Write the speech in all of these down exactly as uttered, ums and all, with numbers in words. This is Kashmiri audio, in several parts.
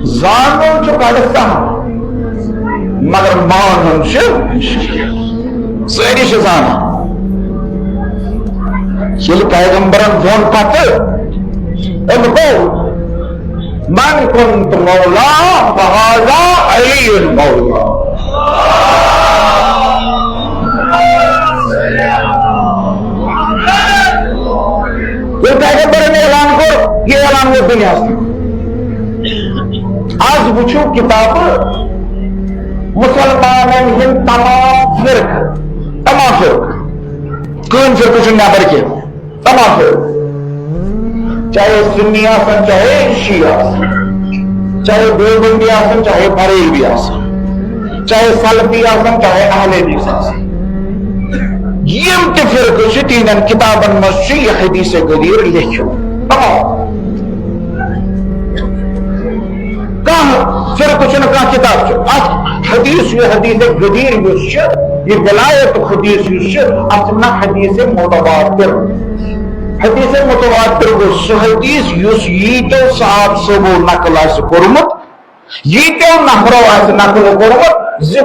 زانُن چھُ بڑٕ سہل، مگر مانُن چھُ، سٲری چھِ زانان۔ ییٚلہِ پیغمبرن ووٚن پتہٕ، أمۍ گوٚو، "من كنت مولاه فهذا علي مولا"۔ ییٚلہِ پیغمبرن اعلان کوٚر، یہِ اعلان ووت دُنیاہَس تام۔ آز وٕچھِو کِتابہٕ، مُسلمانن ہٕنٛدۍ تمام فرقہٕ، تمام فرقہٕ، کٕہٕنۍ فرقہٕ چھُنہٕ نٮ۪بر کینٛہہ، تمام فرقہٕ، چاہے سُنی آسن، چاہے شیعہ آسن، چاہے دیوبندی آسن، چاہے بریلوی آسن، چاہے سلفی آسن، چاہے اہل حدیث آسن۔ یِم تہِ فرقہٕ چھِ، تِہنٛدٮ۪ن کِتابن منٛز چھُ یہِ حدیث غدیر لیکھِتھ۔ تمام۔ کانٛہہ فرقہٕ چھُنہٕ، کانٛہہ کِتاب چھُ۔ اتھ حدیث، یہِ حدیث غدیر یُس چھُ، یہِ ولایت حدیث یُس چھُ، اتھ چھِ ونان حدیث متواتر۔ حدیث متواتر گوٚو سُہ حدیث یُس ییٖتیو صحابہٕ صٲبو نقل آسہِ کوٚرمُت، ییٖتیو نفرو آسہِ نقل کوٚرمُت زِ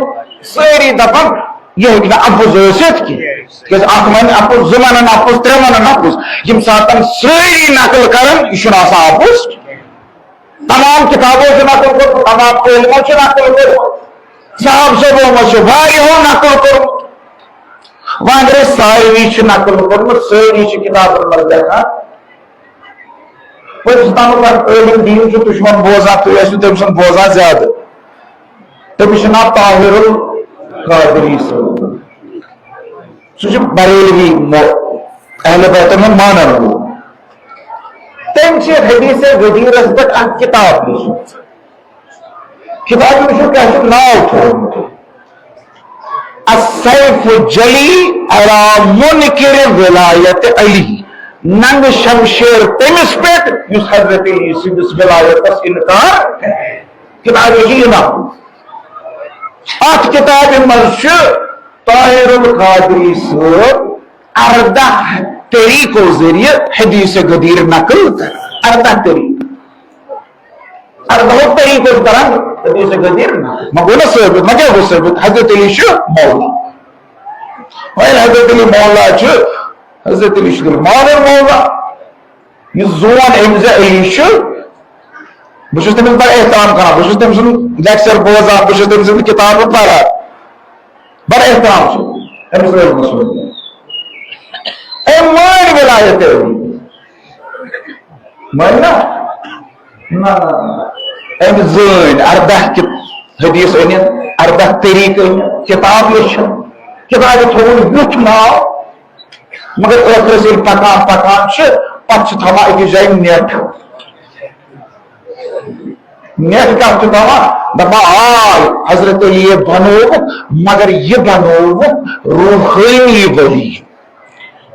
سٲری دپن، یہِ ہیٚکہِ نہٕ اپُز ٲسِتھ کینٛہہ۔ تِکیازِ اکھ ونہِ اپُز، زٕ ونن اپُز، ترٛےٚ ونن اپُز۔ ییٚمہِ ساتن سٲری نقل کرن، یہِ چھُنہٕ آسان اپُز۔ تمام کِتابو چھُ نقل کوٚرمُت، تمام عٲلمو چھُ نقل کوٚرمُت، صاحب صٲبو منٛز چھُ واریاہو نقل کوٚرمُت۔ وۄنۍ اگر أسۍ ساروی چھِ نقل کوٚرمُت، سٲری چھِ کِتابن منٛز لیکھان۔ پٲکِستانُک اکھ عٲلم دیٖن چھُ، تُہۍ چھِو وۄنۍ بوزان، تُہۍ ٲسِو تٔمۍ سُنٛد بوزان زیادٕ۔ تٔمِس چھُ ناو طاہر القادری صٲب۔ سُہ چھُ بریلوی مو-، اہل بیتن ہُنٛد مانن وول۔ تٔمۍ چھِ حدیث غدیرس پٮ۪ٹھ اکھ کِتاب لیٖچھمٕژ۔ کِتابہِ منٛز چھُ کیٛاہ چھُ ناو تھوٚومُت؟ السیف الجلی علی منکر ولایت علی۔ ننٛگہٕ شمشیر تٔمِس پٮ۪ٹھ یُس حضرت علی سٕنٛدِس ولایتس انکار کرِ۔ کِتابہِ چھُ یہِ ناو۔ اتھ کِتابہِ منٛز چھُ طاہر القادری صٲب اردہ طریقو ذٔریعہٕ حدیث غدیر نقل کران۔ اردہ طریقہٕ۔ اردہو طریقو کران حدیث غدیر نقل۔ مےٚ گوٚو نا ثٲبت؟ مےٚ کیٛاہ گوٚو ثٲبت؟ حضرت علی چھُ مولا۔ وۄنۍ حضرت علی مولا چھُ، حضرت علی چھُ مانن مولا۔ یُس زون أمۍ زِ علی چھُ، بہٕ چھُس تٔمِس بڑٕ احترام کران، بہٕ چھُس تٔمۍ سُنٛد لیکچر بوزان، بہٕ چھُس تٔمۍ سٕنٛز کِتابہٕ پران، بڑٕ احترام چھُ أمِس عٲلمہٕ سُنٛد۔ أمۍ مٲنۍ ولایت علی۔ مٲنۍ نا؟ نہ، نہ، نہ۔ أمۍ زٲنۍ اردہ کہِ-، حدیث أنِن، اردہ طریقہٕ أنِن، کِتاب لیٚچھِن، کِتابہِ تھوٚوُن یُتھ ناو، مگر ٲخرس ییٚلہِ پکان پکان چھِ، پتہٕ چھِ تھاوان أکِس جایہِ نیٹ۔ نیٹ کتھ چھِ تھاوان؟ دپان، آ، حضرت علی بنووُکھ، مگر یہِ بنووُکھ روحٲنی ولی۔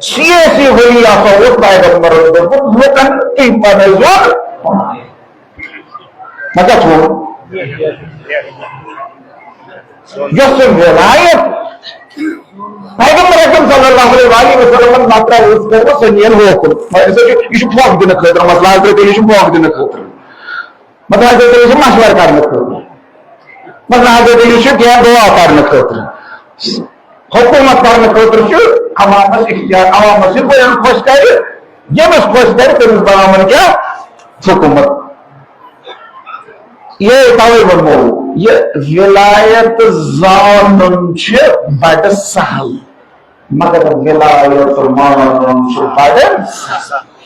سیٲسی ولی ہسا اوس پیغمبرن دوٚپمُت، لوٗکن تُہۍ بنٲوِو۔ مگر چھُ یۄس یہِ ولایت پیغمبر اکرم صلی اللہ علیہ وآلہ وسلمن مطلب اوس کوٚرمُت، سۄ نِیَن ہوکُن۔ مگر یہِ چھُ، یہِ چھُ پھۄکھ دِنہٕ خٲطرٕ، مسلہٕ حضرت علی چھُ پھۄکھ دِنہٕ خٲطرٕ۔ مطلب حضرت علی چھُ مشورٕ کرنہٕ خٲطرٕ۔ مطلب حضرت علی چھُ کینٛہہ دعا کرنہٕ خٲطرٕ۔ حکومت کرنہٕ خٲطرٕ چھُ عوامس اختیار، عوامس یہِ کوٚرُن خۄش کرِ، ییٚمِس خۄش کرِ، تٔمِس بناوان کیٛاہ؟ حکومت۔ یہِ توے ووٚنمو، یہِ ولایت زانُن چھُ بڑٕ سہل، مگر ولایت مانُن چھُ بڑٕ سہل۔